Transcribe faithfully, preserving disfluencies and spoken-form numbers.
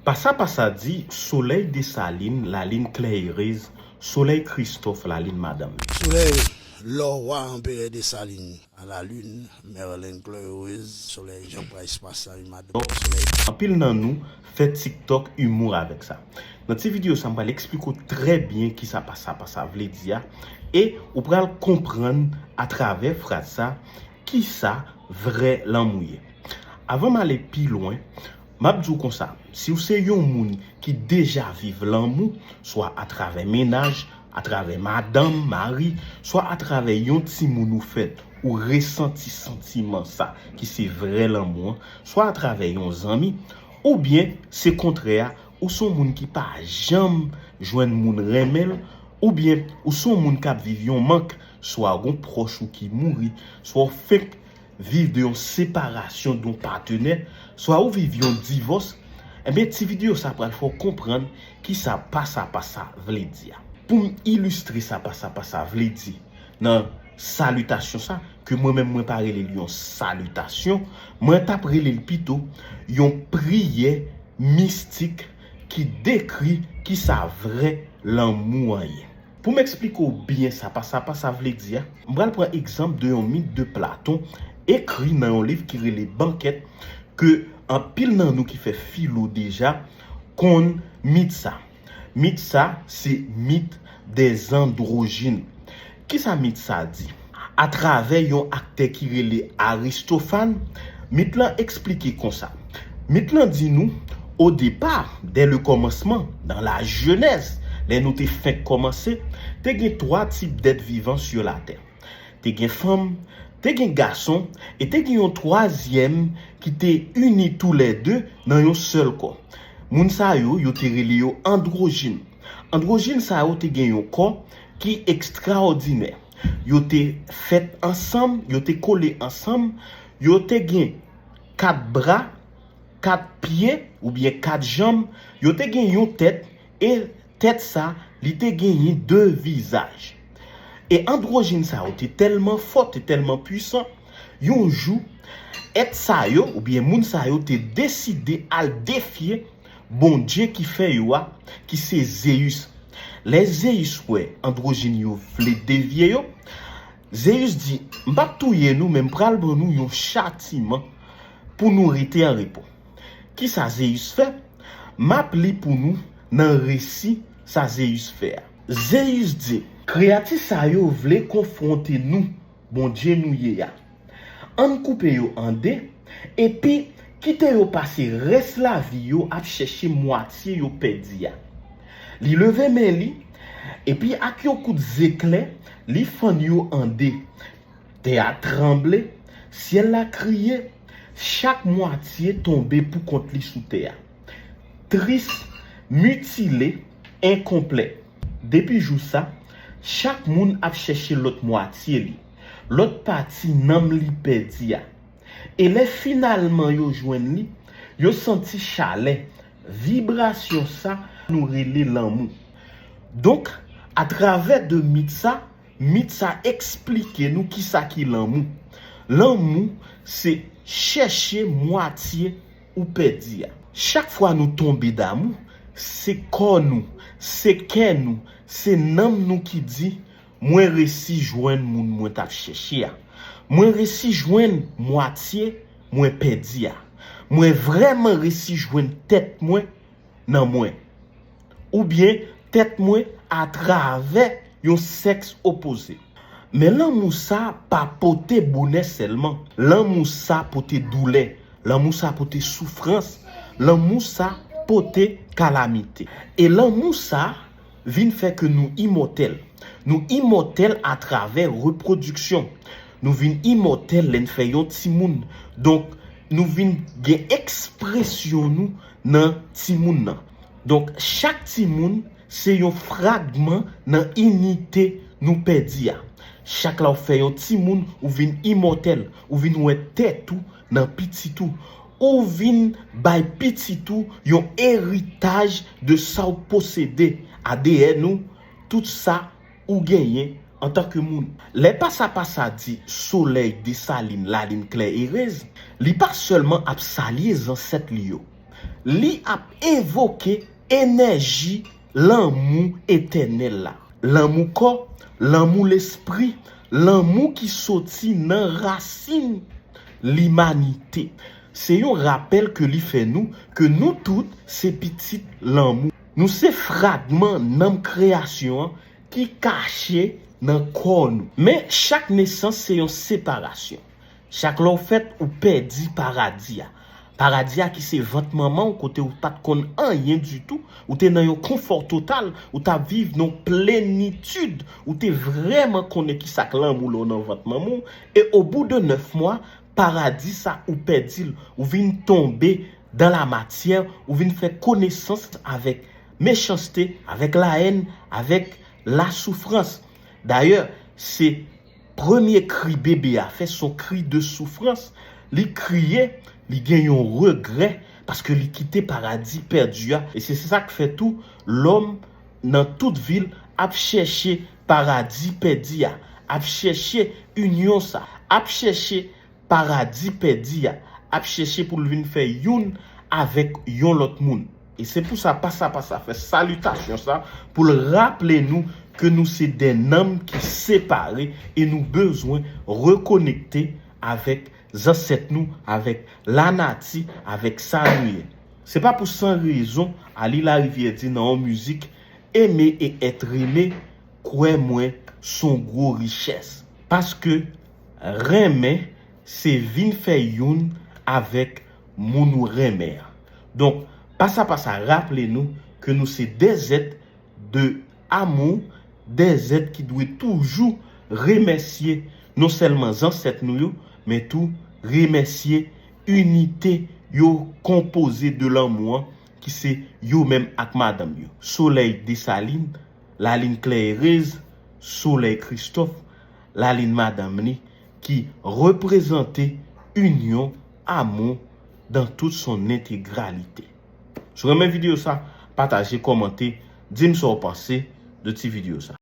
Pasa pasa di, solèy Desalin, lalin klè erez, solèy Kristòf, lalin madanm li. Solèy, lò, wa, anperè Desalin, a lalin, Mèlin klè erez, solèy, Jan Prais pasa, madanm solèy. Anpil nan nou fè TikTok imour avèk sa. Nan ti videyo sa, m pral eksplike w trè byen kisa pasa pasa vle di a, e ou pral konprann atravè fraz sa kisa vrè lanmou ye. Avan m ale pi lwen, m ap di w konsa, si w se yon moun ki deja viv lanmou, swa atravè mennaj, atravè madanm, mari, swa atravè yon timoun ou fèt, ou resanti santiman sa ki se vrè lanmou an, swa atravè yon zanmi, oubyen se kontrè a, ou se yon moun ki pa janm jwenn moun renmen l, oubyen ou se yon moun k ap viv yon mank, swa gon pwòch ou ki mouri, swa w fenk viv de yon separasyon de yon patenè, swa ou viv yon divòs, ebyen ti videyo sa pral fè w konprann kisa pasa pasa vle di a. Pou m ilistre sa pasa pasa vle di nan salitasyon sa, ke mwen menm mwen pa rele l yon salitasyon, mwen t ap rele l pito yon priyè mistik ki dekri kisa vrè lanmou an ye. Pou m eksplike w byen sa pasa pasa vle di a, m pral pran egzanp de yon mit de Platon ekri nan yon liv ki rele Bankèt, ke anpil nan nou ki fè filo deja konn mit sa. Mit sa se mit dèzandwojin. Kisa mit sa di? Atravè yon aktè ki rele Aristofan, mit lan eksplike konsa. Mit lan di nou, au départ, dès le commencement, dans la genèse, lè nou te fenk kòmanse, te gen twa tip dèt vivan sur la terre. Te gen fanm, te gen gason, e te gen yon twazyèm ki te ini toulède nan yon sèl kò. Moun sa yo, yo te rele yo andwojin. Andwojin sa yo te gen yon kò ki ekstraòdinè. Yo te fèt ansanm, yo te kole ansanm, yo te gen kat bra, kat pye oubyen kat janm, yo te gen yon tèt, e tèt sa, li te genyen de vizaj. E andwojin sa yo te tèlman fò, te tèlman pwisan, yon jou, èt sa yo oubyen moun sa yo te deside al defye Bondye ki fè yo a, ki se Zeyis. Lè Zeyis wè andwojin yo vle devye yo, Zeyis di, m p ap touye nou, men m pral ban nou yon chatiman pou nou rete an repo. Kisa Zeyis fè? M ap li pou nou nan resi sa Zeyis fè a. Zeyis di, kreyati sa yo vle konfwonte nou, Bondye nou ye a. Ann koupe yo an de, epi kite yo pase rès lavi yo ap chèche mwatye yo pèdi a. Li leve men li, epi ak yon kout zeklè, li fann yo an de. Tè a tranble, syèl la kriye, chak mwatye tonbe poukont li sou tè a. Tris, mitile, enkonplè. Depi jou sa, chak moun ap chèche lòt mwatye li, lòt pati nanm li pèdi a. E lè finalman yo jwenn li, yo santi chalè, vibrasyon sa nou rele lanmou. Donk, atravè de mit sa, mit sa eksplike nou kisa ki lanmou. Lanmou se chèche mwatye ou pèdi a. Chak fwa nou tonbe damou, se kò nou, se kè nou, se nanm nou ki di, mwen resi jwenn moun mwen t ap chèche a. Mwen resi jwenn mwatye mwen pèdi a. Mwen vrèman resi jwenn tèt mwen nan mwen. Oubyen tèt mwen atravè yon sèks opoze. Men lanmou sa pa pote bonè sèlman. Lanmou sa pote doulè. Lanmou sa pote soufrans. Lanmou sa pote kalamite. E lanmou sa vin fè ke nou imòtèl. Nou imòtèl atravè repwodiksyon. Nou vin imòtèl lè n fè yon timoun. Donk, nou vin gen ekspresyon nou nan timoun nan. Donk, chak timoun se yon fragman nan inite nou pèdi a. Chak la w fè yon timoun, ou vin imòtèl, ou vin wè tèt ou nan pitit ou. Ou vin bay pitit ou yon eritaj de sa w posede, A D N ou, tout sa ou genyen antanke moun. Lè pasa pasa di solèy Desalin, lalin klè erez, li pa sèlman ap salye zansèt li yo. Li ap envoke enèji lanmou etènèl la. Lanmou kò, lanmou lespri, lanmou ki soti nan rasin limanite. Se yon rapèl ke li fè nou ke nou tout se pitit lanmou. Nou se fragman nanm kreyasyon an ki kache nan kò nou. Men chak nesans se yon separasyon. Chak lè w fèt, ou pèdi paradi a. Paradi a ki se vant manman w, kote ou pa t konn anyen ditou, ou te nan yon konfò total, ou t ap viv nan plenitid, ou te vrèman konnen ki sa k lanmou lè w nan vant manman w, e o bout de nèf mwa, paradi sa ou pèdi l, ou vin tonbe dan la matyè, ou vin fè konesans avèk mechanste, avèk la èn, avèk la soufrans. Dayè, se premye kri bebe a fè, se yon kri de soufrans. Li kriye, li gen yon regrè, paske li kite paradi pèdi a. E se sa k fè tou, lòm nan tout vil ap chèche paradi pèdi a, ap chèche inyon sa, ap chèche paradi pèdi a, ap chèche pou l vin fè youn avèk yon lòt moun. E se pou sa, Pasa Pasa fè salitasyon sa, pou l raple nou ke nou se de nanm ki separe e nou bezwen rekonekte avèk zansèt nou, avèk lanati, avèk sa nou ye. Se pa pou san rezon, Ali Larivière di nan yon mizik, aimer et être aimé, kwè mwen, s on gwo richès. Paske renmen, se vin fè youn avèk moun ou renmen an. Donk, Pasa Pasa raple nou ke nou se de zèt de amou, de zèt ki dwe toujou remèsye non sèlman zansèt nou yo, men tou remèsye inite yo konpoze de lanmou an, ki se yo menm ak madanm yo. Solèy Desalin, Lalin Klè Erez, Solèy Kristòf, Lalin madanm li, ki reprezante inyon, amou dan tout son entegralite. Si w renmen videyo sa, pataje, kòmante, di m sa w panse de ti videyo sa.